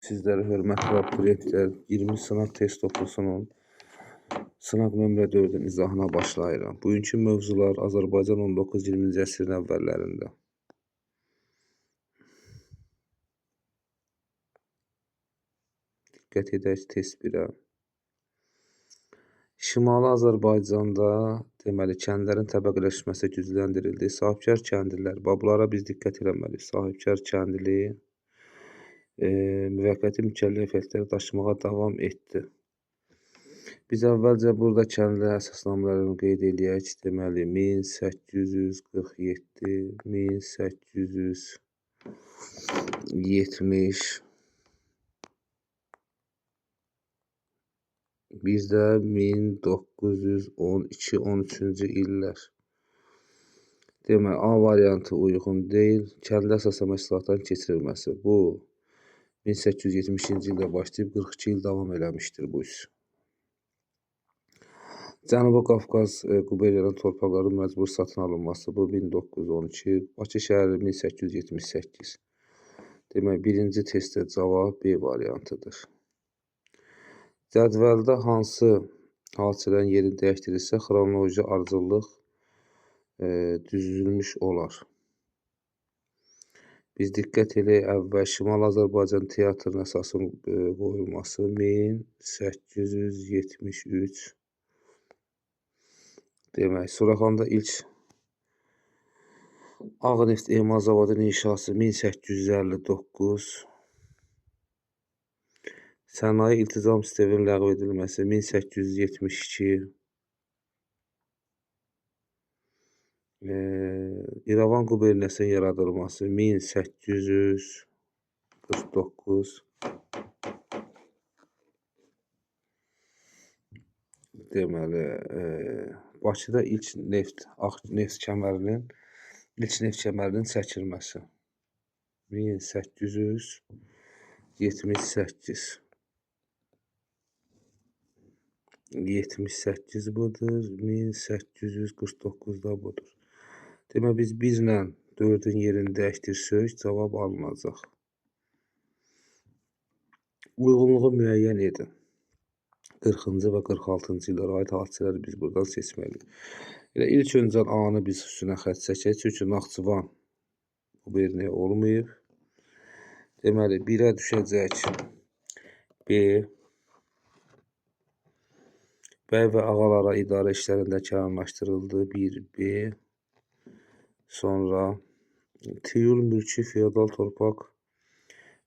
Sizlərə hörmətli abituriyentlər, 20 sınaq test toplusunun sınaq nömrə 4-ün izahına başlayıram. Bugünkü mövzular Azərbaycan 19-20-ci əsrin əvvəllərində. Diqqət edək test 1-ə. Şimali Azərbaycanda, deməli, kəndlərin təbəqələşməsi gücləndirildi. Sahibkar kəndlilər, bablara biz diqqət eləməliyik. Sahibkar kəndli müvəqqəti mükəlləfiyyətləri daşımağa davam etdi. Biz əvvəlcə burada kəndli əsasnamələrini qeyd eləyək. Deməli, 1847, 1870, bir də 1912-13-cü illər. Deməli, A variantı uyğun deyil. Kəndli əsasnamə islahatların keçirilməsi. Bu, 1870-ci ildə başlayıb 42 il davam eləmişdir bu iş. Cənubi Qafqaz quberniyanın torpaqları məcbur satın alınması, bu 1912, Bakı şəhəri 1878. Demək, birinci testdə cavab B variantıdır. Cədvəldə hansı hadisələrin yerini dəyişdirilsə, xronoloji ardıcıllıq düzülmüş olar. Biz diqqət eləyək əvvəl Şimali Azərbaycan teatrının əsasının qoyulması 1873. Demək, Suraxanda ilk Ağ neft emal zavodunun inşası 1859. Sənaye iltizam sisteminin ləğv edilməsi 1872. İrəvan quberniyasının yaradılması 1849. Deməli, Bakıda ilk neft, ağ neft kəmərinin, ilk neft kəmərinin çəkilməsi 1878. 78 budur, 1849-da budur. Demək, biz 1 ilə 4-ün yerini dəyişdirsək, cavab alınacaq. Uyğunluğu müəyyən edin. 40-cı və 46-cı illərə aid hadisələri biz buradan seçməliyik. Elə ilk öncə A-nı biz üstünə xətt çəkək, çünki Naxçıvan quberniya olmayıb. Deməli, 1-ə düşəcək B. Bəy və ağalara idarə işlərində kənarlaşdırıldı. 1B. Sonra tiyul mülki feodal torpaq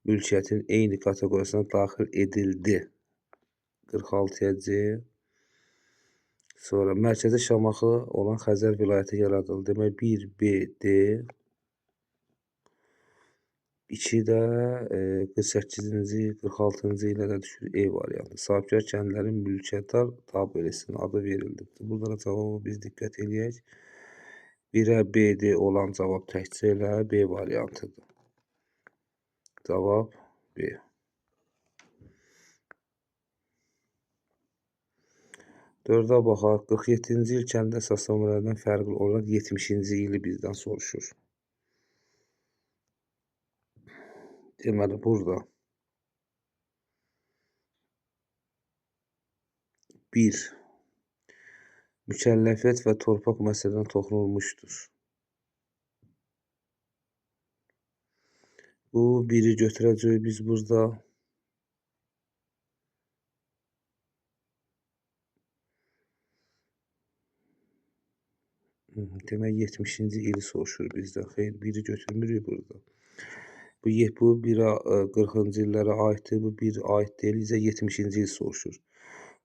mülkiyyətinin eyni kateqoriyasına daxil edildi. 46-ya C. Sonra mərkəzi Şamaxı olan Xəzər vilayəti yaradıldı. Demək, 1B, D. 2 də 48-ci, 46-cı ilə də düşür E variantı. Sahibkar kəndlərin mülkiyyətdar tabelisinin adı verildi. Burada da cavabı biz diqqət eləyək. 1-ə B, D olan cavab təkcə elə B variantıdır. Cavab B. 4-ə baxaq. 47-ci il kəndli əsasnamələrindən fərqli olaraq 70-ci ili bizdən soruşur. Deməli, burada 1. Mükəlləfiyyət və torpaq məsələlərinə toxunulmuşdur. Bu 1-i götürəcəyik biz burada. Demək, 70-ci ili soruşur bizdən. Xeyr, 1-i götürmürük burada. Bu 1-ə 40-cı illərə aiddir, bu 1 aid deyil, bizə 70-ci il soruşur.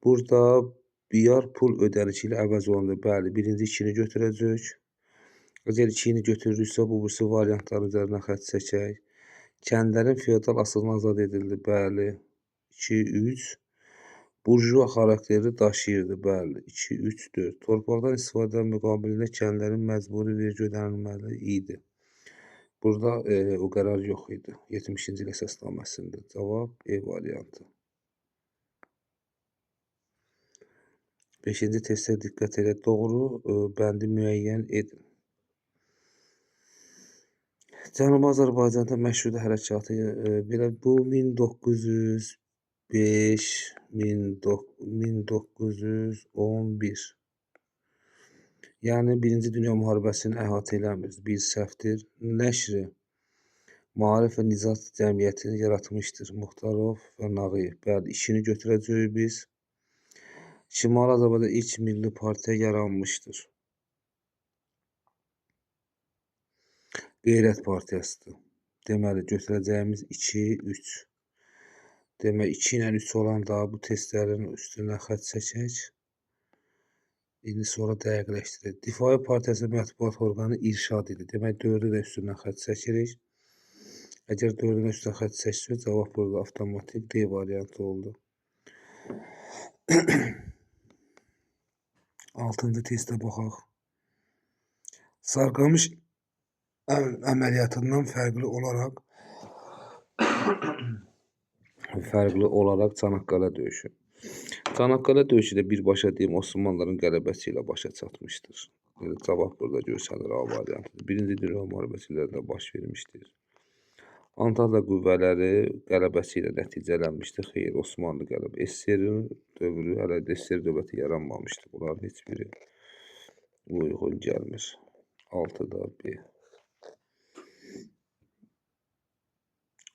Burada biyar pul ödənişi ilə əvəz olundu. Bəli, birinci 2-ni götürəcək. Əgər 2-ni götürürüksə, bu birisi variantların üzərinə xətt çəkək. Kəndlərin feodal asılından azad edildi. Bəli, 2, 3. Burjua xarakteri daşıyırdı. Bəli, 2, 3, 4. Torpaqdan istifadə müqabilində kəndlərin məcburi vergi ödənilməli idi. Burada o qərar yox idi. 70-ci il əsasnaməsində. Cavab E variantı. 5-ci testə diqqət elə. Doğru bəndi müəyyən edin. Cənubi Azərbaycanda məşrutə hərəkatı belə bu 1905, 1911. Yəni, Birinci Dünya Müharibəsini əhatə eləmir. Bir səhvdir. Nəşri Maarif və Nicat Cəmiyyətini yaratmışdır Muxtarov və Nağıyev. Bəli, işini götürəcəyik biz. Şimali Azərbaycanda ilk milli partiya yaranmışdır. Qeyrət Partiyasıdır. Deməli, götürəcəyimiz 2, 3. Demək, 2 ilə 3 olanda bu testlərin üstünə xətt çəkək. İndi sonra dəqiqləşdirək. Difai Partiyası mətbuat orqanı İrşad idi. Demək, 4-ü də üstündən xətt çəkirik. Əgər 4-ün üstünə xətt çəksək, cavab burada avtomatik D variantı oldu. 6-cı testə baxaq. Sarıqamış əməliyyatından fərqli olaraq Çanaqqale döyüşü. Çanaqqale döyüşü də birbaşa deyim, Osmanlıların qələbəsi ilə başa çatmışdır. Yəni, cavab burada görsənir A variantıdır. Birinci Dünya Müharibəsi illərində baş vermişdir. Antalya qüvvələri qələbəsi ilə nəticələnmişdir. Xeyr, Osmanlı qələbə. SSR-in dövrü, hələ də SSR dövləti yaranmamışdı. Bunların heç biri uyğun gəlmir. 6-da B.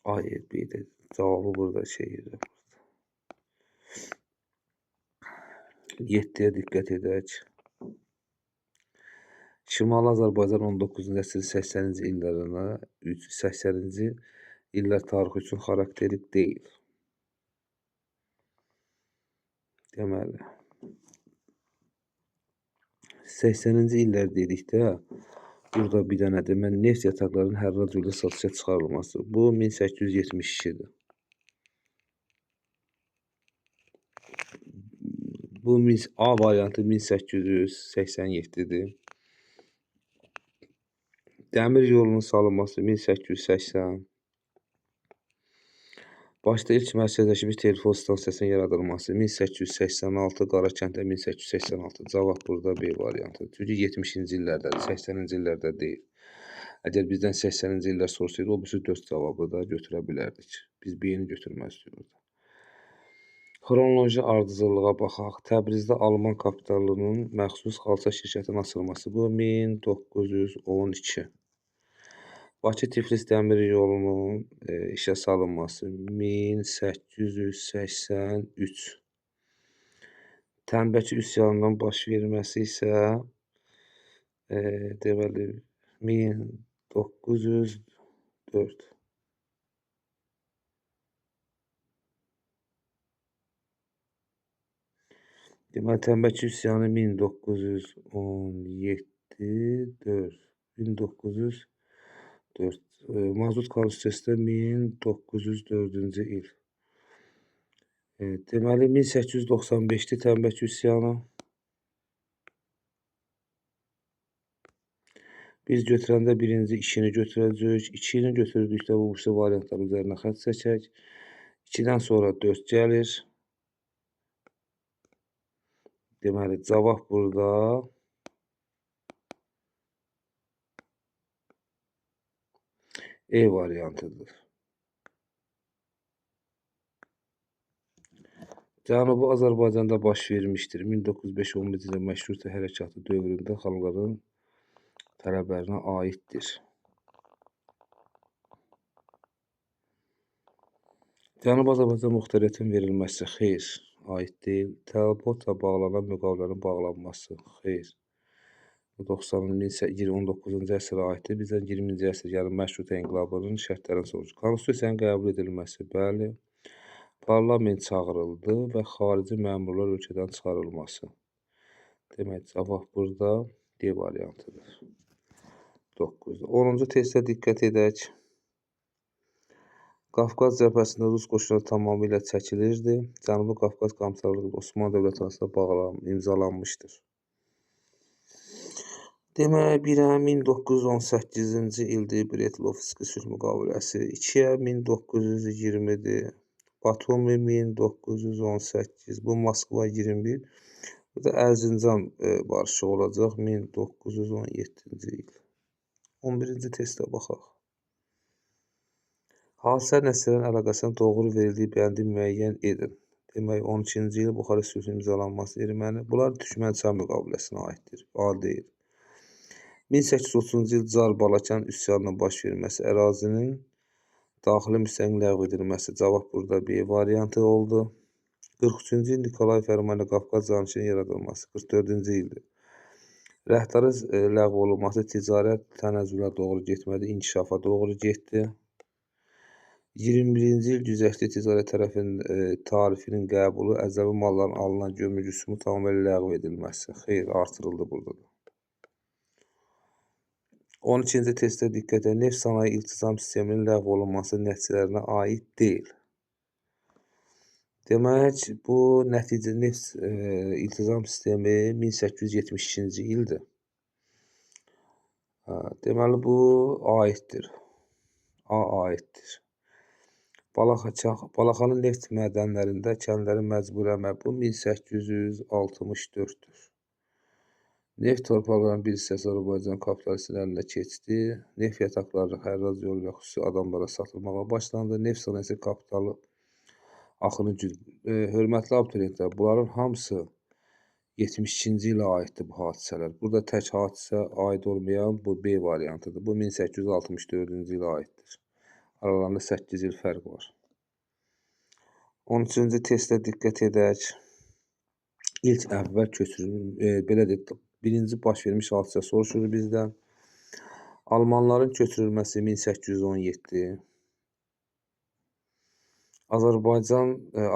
A, B də cavabı burada şey edir. 7-yə diqqət edək. Şimali Azərbaycan 19-cu əsrin 80-ci illərinə, 80-ci illər tarixi üçün xarakterik deyil. Deməli, 80-ci illər dedikdə, burada bir dənə deməli, neft yataqlarının hərrac yolu satışa çıxarılması. Bu, 1872-dir. Bu, A variantı 1887-dir. Dəmir yolunun salınması 1880. Başda ilk mərkəzləşmiş telefon stansiyasının yaradılması 1886, Qarakənddə 1886. Cavab burada B variantıdır. Çünki 70-ci illərdədir, 80-ci illərdə deyil. Əgər bizdən 80-ci illər soruşsaydı, o birisi 4 cavabı da götürə bilərdik. Biz B-ni götürməzdik orada. Xronoloji ardıcıllığa baxaq. Təbrizdə Alman kapitalının məxsus xalça şirkətinin açılması. Bu, 1912. Bakı-Tiflis dəmir yolunun işə salınması 1883. Tənbəki üsyanının baş verməsi isə deməli, 1904. Deməli, Tənbəki üsyanı 1917, 4, 1904. Mazut Konstitusiyası 1904-cü il. Deməli, 1895-dir Tənbəki üsyanı. Biz götürəndə birinci 2-ni götürəcəyik. 2-ni götürdükdə bu uçlu variantlar üzərinə xətt çəkək. 2-dən sonra 4 gəlir. Deməli, cavab burada E variantıdır. Cənubi Azərbaycanda baş vermişdir. 1905-11-ci ildə məşrutə hərəkatı dövründə xalqların tələblərinə aiddir. Cənubi Azərbaycan muxtariyyətinin verilməsi xeyr, aid deyil. Talbotla bağlanan müqavilənin bağlanması xeyr. Bu 19-cu əsrə aiddir. Bizdən 20-ci əsr, yəni məşrutə inqilabının şərtlərini soruşur. Konstitusiyanın qəbul edilməsi, bəli. Parlament çağırıldı və xarici məmurlar ölkədən çıxarılması. Demək, cavab burada D variantıdır. 9. 10-cu testə diqqət edək. Qafqaz cəbhəsində Rus qoşunları tamamilə çəkilirdi. Cənubi Qafqaz Komissarlığı Osmanlı dövləti arasında imzalanmışdır. Demək, 1-ə 1918-ci ildir Brest-Litovski sülh müqaviləsi, 2-yə 1920-dir, Batumi 1918, bu Moskva 21, bu da Ərzincan barışığı olacaq 1917-ci il. 11-ci testə baxaq. Hadisə nəticələrin əlaqəsinin doğru verildiyi bəndi müəyyən edin. Demək, 12-ci il Buxarest sülhünün imzalanması erməni. Bunlar Türkmənçay müqaviləsinə aiddir. A deyil. 1830-cu il Car Balakən üsyanının baş verməsi, ərazinin daxili müstəqil ləğv edilməsi. Cavab burada B variantı oldu. 43-cü il Nikolay fərmanı ilə Qafqaz canişinin yaradılması. 44-cü ildir. Rəhdarın ləğv olunması ticarət tənəzzülə doğru getmədi, inkişafa doğru getdi. 21-ci il güzəştli ticarət tərəfinin tarifinin qəbulu, əcnəbi malların alınan gömrük rüsumu tamamilə ləğv edilməsi. Xeyr, artırıldı burada da. 12-ci testə diqqət edin. Neft sənaye iltizam sisteminin ləğv olunması nəticələrinə aid deyil. Demək, bu nəticə neft iltizam sistemi 1872-ci ildir. Deməli, bu aiddir. A aiddir. Balaxanı neft mədənlərində kəndlərin məcburi əmək, bu 1864-dür. Neft torpaqlarının bir hissəsi Azərbaycan kapitalistinin əlinə keçdi. Neft yataqları hərrac yolu ilə xüsusi adamlara satılmağa başlandı. Neft sənayesi kapitalı axını güc. Hörmətli abituriyentlər, bunların hamısı 72-ci ilə aiddir bu hadisələr. Burada tək hadisə aid olmayan bu B variantıdır. Bu 1864-cü ilə aiddir. Aralarında 8 il fərq var. 13-cü testə diqqət edək. İlk əvvəl köçürülmüş, belə deyək, birinci baş vermiş hadisə soruşur bizdən. Almanların köçürülməsi 1817. Azərbaycan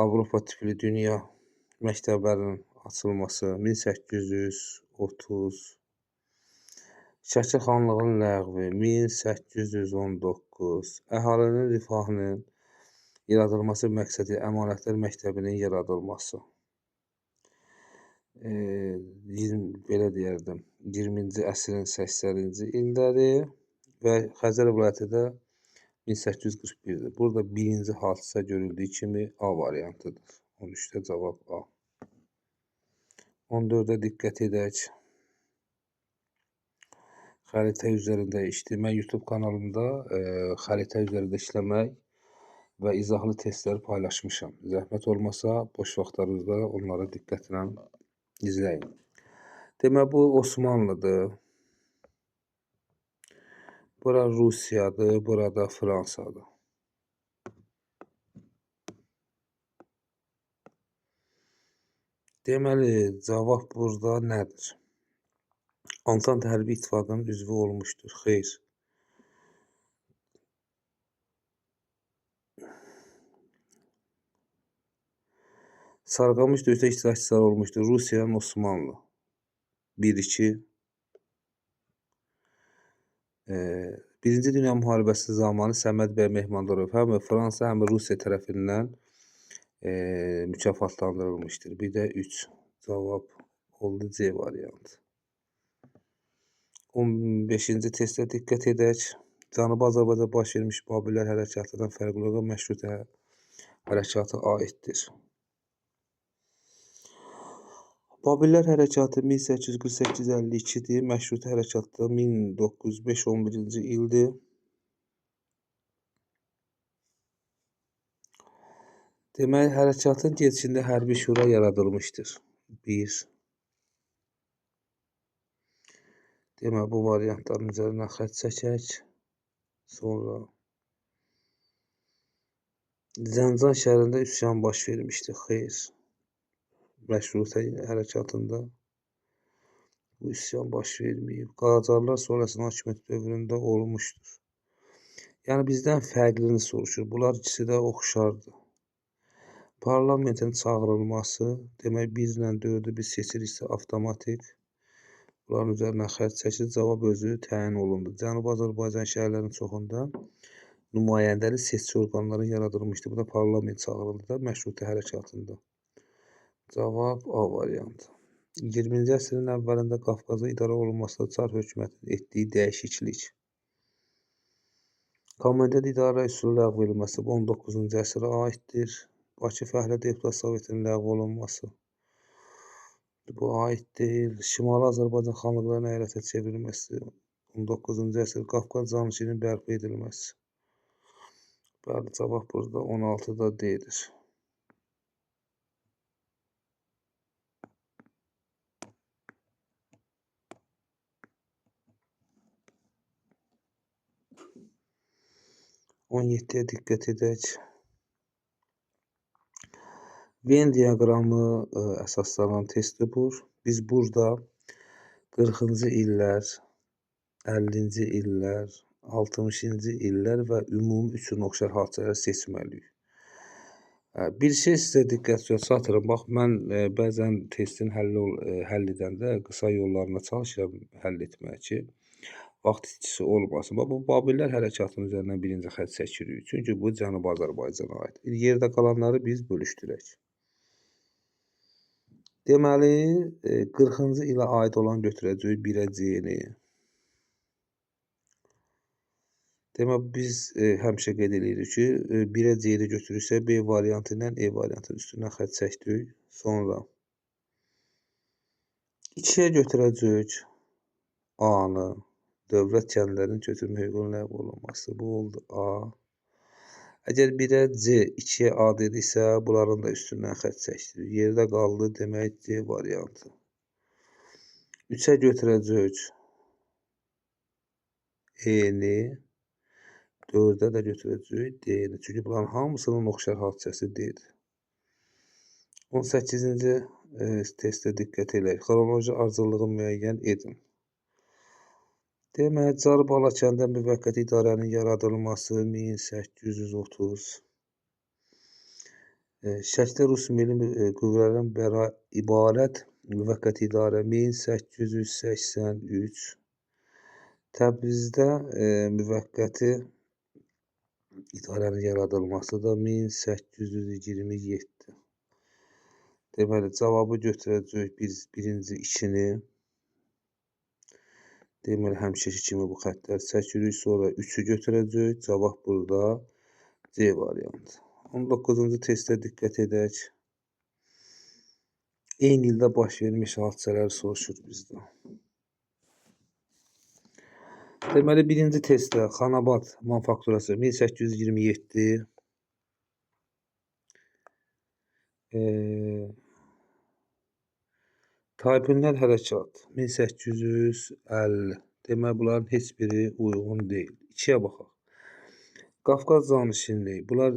Avropa tipli dünya məktəblərinin açılması 1830. Şəki xanlığının ləğvi 1819. Əhalinin rifahının yaradılması məqsədi Əmanətlər məktəbinin yaradılması. Belə deyərdim, 20-ci əsrin 80-ci illəri və Xəzər vilayəti də 1841-dir. Burada birinci hadisə görüldüyü kimi A variantıdır. 13-də cavab A. 14-də diqqət edək. Xəritə üzərində işdir. Mən YouTube kanalımda xəritə üzərində işləmək və izahlı testləri paylaşmışam. Zəhmət olmasa, boş vaxtlarınızda onlara diqqətlə izləyin. Demək, bu Osmanlıdır. Bura Rusiyadır, burada Fransadır. Deməli, cavab burada nədir? Antant Hərbi İttifaqının üzvü olmuşdur. Xeyr. Sarıqamış döyüşdə iştirakçılar olmuşdur. Rusiya ilə Osmanlı. 1-2. Birinci Dünya Müharibəsi zamanı Səməd bəy Mehmandarov həm Fransa, həm Rusiya tərəfindən mükafatlandırılmışdır. Bir də 3 cavab oldu C variantı. 15-ci testə diqqət edək. Cənubi Azərbaycanda baş vermiş Babillər hərəkatından fərqli olaraq məşrutə hərəkatı aiddir. Babillər hərəkatı 1848-52-dir, məşrutə hərəkatı da 1905-11-ci ildir. Demək, hərəkatın gedişində hərbi şura yaradılmışdır. 1. Demək, bu variantların üzərindən xətt çəkək. Sonra Zəncan şəhərində üsyan baş vermişdi. Xeyr. Məşrutə hərəkatında bu üsyan baş verməyib. Qacarlar sonrasının hakimiyyət dövründə olmuşdur. Yəni, bizdən fərqlini soruşur. Bunlar ikisi də oxşardır. Parlamentin çağırılması, demək, 1 ilə 4-ü biz seçiriksə avtomatik bunların üzərindən xətt çəkilir, cavab özü təyin olundu. Cənubi Azərbaycan şəhərlərinin çoxunda nümayəndəli seçki orqanları yaradılmışdı. Bu da parlament çağırıldı da məşrutə hərəkatında. Cavab A variantı. 20-ci əsrin əvvəlində Qafqazda idarə olunmasında Çar hökumətinin etdiyi dəyişiklik. Komendant idarə üsulu ləğv edilməsi bu 19-cu əsrə aiddir. Bakı Fəhlə Deputat Sovetinin ləğv olunması. Bu aid deyil. Şimali Azərbaycan xanlıqlarının əyalətə çevrilməsi 19-cu əsr. Qafqaz canişininin bərpa edilməsi. Bəli, cavab burada 16-da D-dir. On 17-yə diqqət edək. Venn diaqramı əsaslanan testdir bu. Biz burada 40-cı illər, 50-ci illər, 60-cı illər və ümumi üçün oxşar hadisələr seçməliyik. Bir şey sizə diqqət çatdırım. Bax, mən bəzən testin həll edəndə qısa yollarına çalışıram həll etməyə ki, vaxt itkisi olmasın. Bax, bu Babillər hərəkatının üzərindən birinci xətt çəkirik. Çünki bu Cənubi Azərbaycana aid. Yerdə qalanları biz bölüşdürək. Deməli, 40-cı ilə aid olan götürəcəyik 1-ə C-ni. Demək, biz həmişə qeyd edirik ki, 1-ə C-ni götürürsə, B variantı ilə E variantının üstündən xətt çəkdik. Sonra 2-yə götürəcəyik A-nı. Dövlət kəndlərinin köçürmə hüququnun ləğv olunması. Bu oldu A. Əgər 1-ə C, 2-yə A dediksə, bunların da üstündən xətt çəkdirik. Yerdə qaldı, demək C variantı. 3-ə götürəcəyik E-ni, 4-ə də götürəcəyik D-ni. Çünki bunların hamısının oxşar hadisəsi D-dir. 18-ci testə diqqət eləyək. Xronoloji ardıcıllığı müəyyən edin. Demək, Car Balakəndə müvəqqəti idarənin yaradılması 1830. Şərqdə Rus milli qüvvələrdən ibarət müvəqqəti idarə 1883. Təbrizdə müvəqqəti idarənin yaradılması da 1827. Deməli, cavabı götürəcəyik biz birinci ikini. Deməli, həmişəki kimi bu xəttlər çəkirik. Sonra 3-ü götürəcəyik. Cavab burada C variantı. 19-cu testə diqqət edək. Eyni ildə baş vermiş hadisələr soruşur bizdən. Deməli, birinci testdə Xanabad manufakturası 1827. Taypunlər hərəkat 1850. Demək, bunların heç biri uyğun deyil. 2-yə baxaq. Qafqaz canişinliyi. Bunlar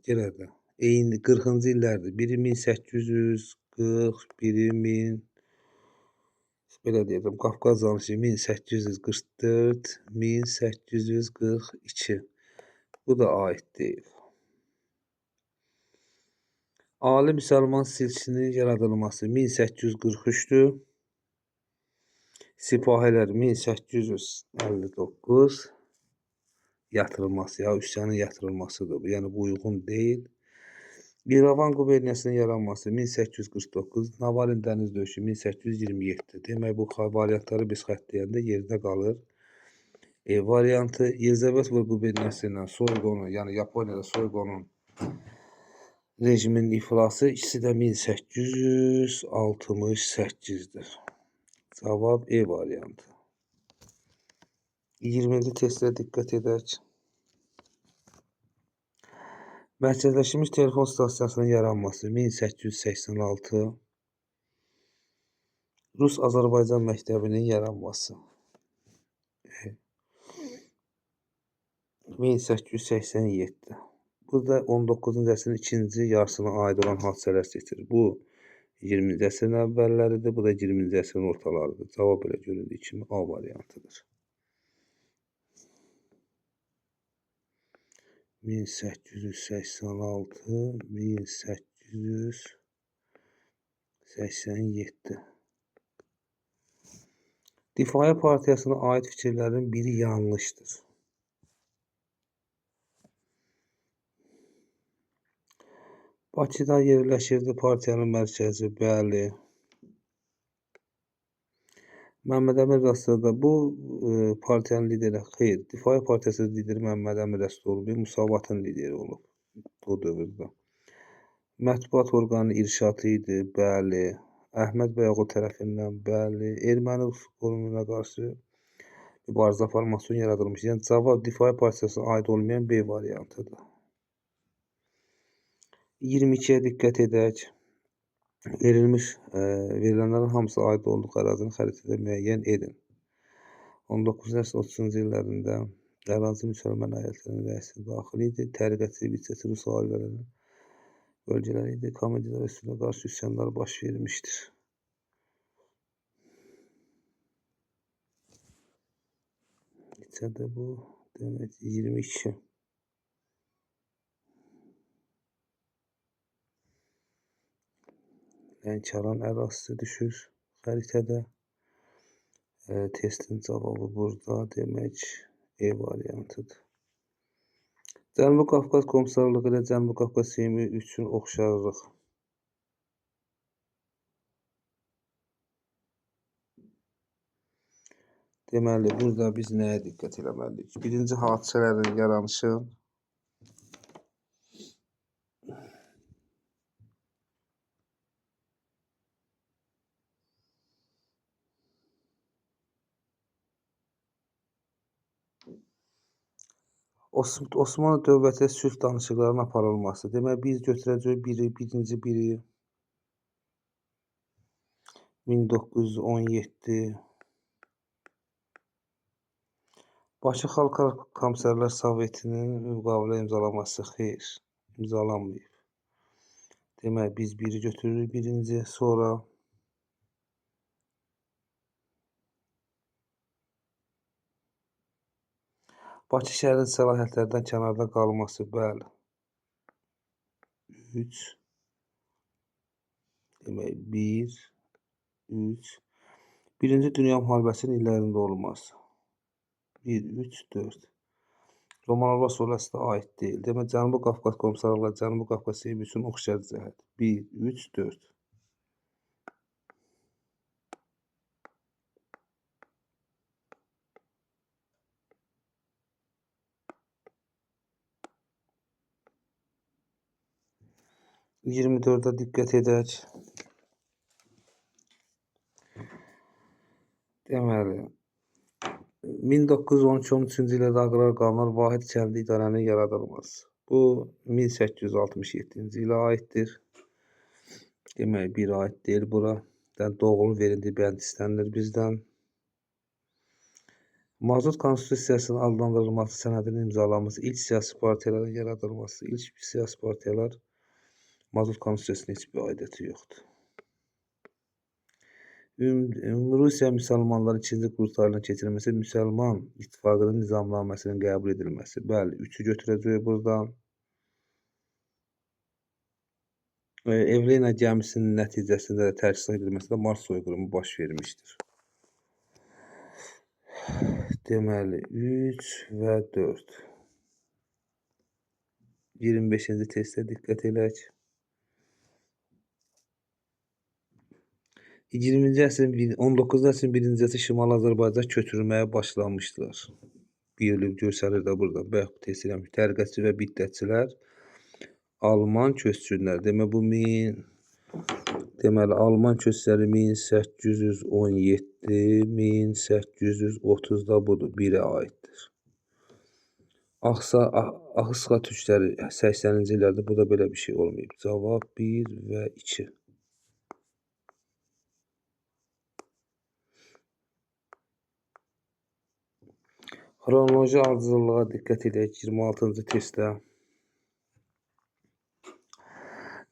yenə də eyni 40-cı illərdir. Biri 1840, biri 1000, belə deyirəm, Qafqaz canişinliyi 1844, 1842. Bu da aid deyil. Ali Müsəlman Silkinin yaradılması 1843-dür. Sipahilər 1859 yatırılması, ya üsyanın yatırılmasıdır. Yəni, bu uyğun deyil. İrəvan quberniyasının yaranması 1849, Navarin dəniz döyüşü 1827. Demək, bu variantları biz xəttləyəndə yerdə qalır. E variantı Yelizavetpol quberniyası ilə Soyqonun, yəni Yaponiyada Soyqonun rejiminin iflası ikisi də 1868-dir. Cavab E variantı. 20-ci testə diqqət edək. Mərkəzləşdirilmiş telefon stasiyasının yaranması 1886. Rus-Azərbaycan məktəbinin yaranması 1887. Burada 19-cu əsrin ikinci yarısına aid olan hadisələr seçilir. Bu 20-ci əsrin əvvəlləridir, bu da 20-ci əsrin ortalarıdır. Cavab belə göründüyü kimi A variantıdır. 1886, 1887. Difayə Partiyasına aid fikirlərin biri yanlışdır. Bakıda yerləşirdi partiyanın mərkəzi, bəli. Məmməd Əmin Rastda bu partiyanın lideri, xeyr, Difayə Partiyası lideri Məmməd Əmin Rəst olub, Musavatın lideri olub o dövrdə. Mətbuat orqanı İrşatı idi, bəli. Əhməd Bəyoğlu tərəfindən, bəli. Erməni qoluna qarşı mübarizə aparmaq üçün yaradılmış. Yəni, cavab Difayə Partiyasına aid olmayan B variantıdır. 22-yə diqqət edək. Verilənlərin hamısı aid olduğu ərazini xəritədə müəyyən edin. 19-cu əsrin 30-cu illərində ərazi müsəlman əyalətlərinin rəisinə daxil idi. Təriqətçi, biçəçi rus ailələrinin bölgələri idi. Komediyalar üstünə qarşı üsyanlar baş vermişdir. Neçədir bu? Demək 22. Lənkəran ərazisi düşür xəritədə. Testin cavabı burada, demək E variantıdır. Cənubi Qafqaz Komissarlığı ilə Cənubi Qafqaz Seymi üçün oxşarlıq. Deməli, burada biz nəyə diqqət eləməliyik? Birinci hadisələrin yaranışı, Osmanlı dövləti sülh danışıqlarının aparılması. Demək, biz götürəcəyik birinci biri 1917. Bakı Xalq Komissarlar Sovetinin müqavilə imzalaması, xeyr, imzalanmayıb. Demək, biz biri götürürük birinci, sonra Bakı şəhərinin səlahiyyətlərdən kənarda qalması, bəli. 3, demək, 1, 3. Birinci Dünya Müharibəsinin illərində olması. 1, 3, 4. Romanovlar sülaləsinə də aid deyil. Demək, Cənubi Qafqaz Komissarlığı Cənubi Qafqaz Seymi üçün oxşar cəhət. 1, 3, 4. 24-ə diqqət edək. Deməli, 1912-13-cü illərdə aqrar qanunlar vahid kəndli idarənin yaradılması. Bu, 1867-ci ilə aiddir. Demək, bir aid deyil bura. Yəni, doğru verildiyi bənd istənilir bizdən. Mazut konstitusiyasının adlandırılması sənədinin imzalanması, ilk siyasi partiyaların yaradılması, ilk siyasi partiyalar Mazut konstitusiyasının heç bir aidiyyəti yoxdur. Rusiya müsəlmanların ikinci qurultayının keçirilməsi, Müsəlman İttifaqının nizamnaməsinin qəbul edilməsi. Bəli, 3-ü götürəcəyik buradan. Evlena gəmisinin nəticəsində də tərk edilməsində Mart soyqırımı baş vermişdir. Deməli, 3 və 4. 25-ci testə diqqət elək. 20-ci əsrin, 19-cu əsrin birinci əsri Şimali Azərbaycan köçürülməyə başlamışdılar. Bir görsənir də burada. Bayaq test eləmiş. Təriqətçi və biddətçilər, Alman köçkünlər. Demək, bu deməli, Alman köçləri 1817, 1830-da budur. 1-ə aiddir. Ahısqa türkləri 80-ci illərdə burada belə bir şey olmayıb. Cavab 1 və 2. Xronoloji ardıcıllığa diqqət edək 26-cı testdə.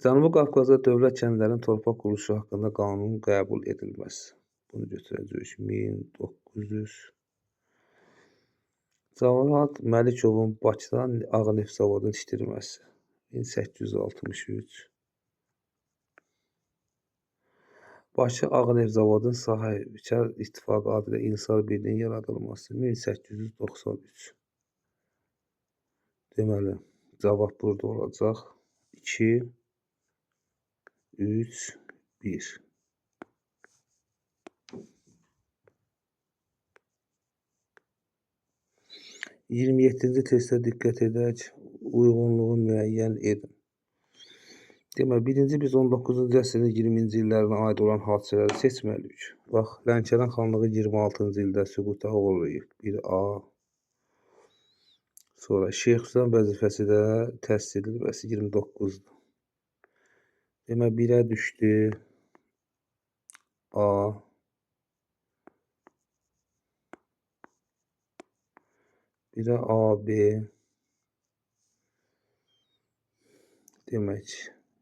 Cənubi Qafqazda dövlət kəndlərinin torpaq quruluşu haqqında qanun qəbul edilməsi. Bunu götürəcəyik 1900. Cavad Məlikovun Bakıda Ağ Neft zavodunu tikdirməsi 1863. Bakı Ağ Neft zavodunun sahibkar İttifaqı adı ilə İnsar Birliyinin yaradılması 1893. Deməli, cavab burada olacaq. 2, 3, 1. 27-ci testə diqqət edək, uyğunluğu müəyyən edin. Deməli, birinci biz 19-cu əsrin 20-ci illərinə aid olan hadisələri seçməliyik. Bax, Lənkəran xanlığı 26-cı ildə süquta uğrayıb. 1A. Sonra Şeyx Hüseyn vəzifəsi də təsis edilməsi 29-dur. Demək, 1-ə düşdü A. 1-ə A, B. Demək,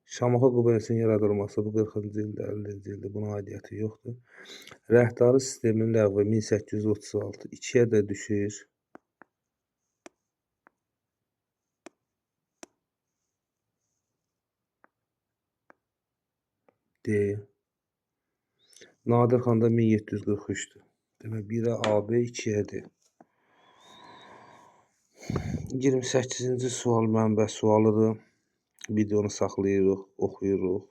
Şamaxı quberniyasının yaradılması bu 40-cı ildə, 50-ci ildə buna aidiyyəti yoxdur. Rəhdarı sisteminin ləğvi 1836, 2-yə də düşür. D. Nadir xan da 1743-dür. Demək, 1-ə AB, 2-yə D. 28-ci sual mənbə sualıdır. Videonu saxlayırıq, oxuyuruq.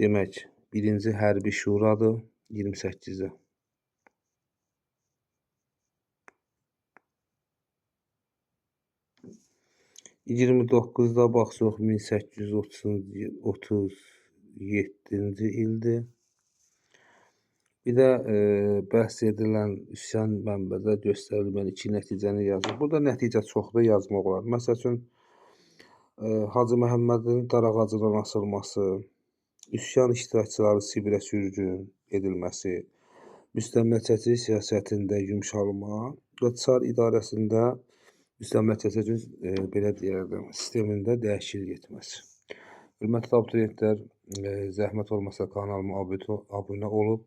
Demək, birinci hərbi şuradır, 28-ə. 29-da baxsaq, 1837-ci ildir. Bir də bəhs edilən üsyan mənbədə göstərilməyən iki nəticəni yazır. Burada nəticə çoxdur, yazmaq olar. Məsəl üçün, Hacı Məhəmmədin darağacından asılması, üsyan iştirakçıları Sibirə sürgün edilməsi, müstəmləkəçilik siyasətində yumşalma və Çar idarəsində müstəmləkəçilik, belə deyərdim, sistemində dəyişiklik etməsi. Hörmətli abituriyentlər, zəhmət olmasa kanalıma abunə olub,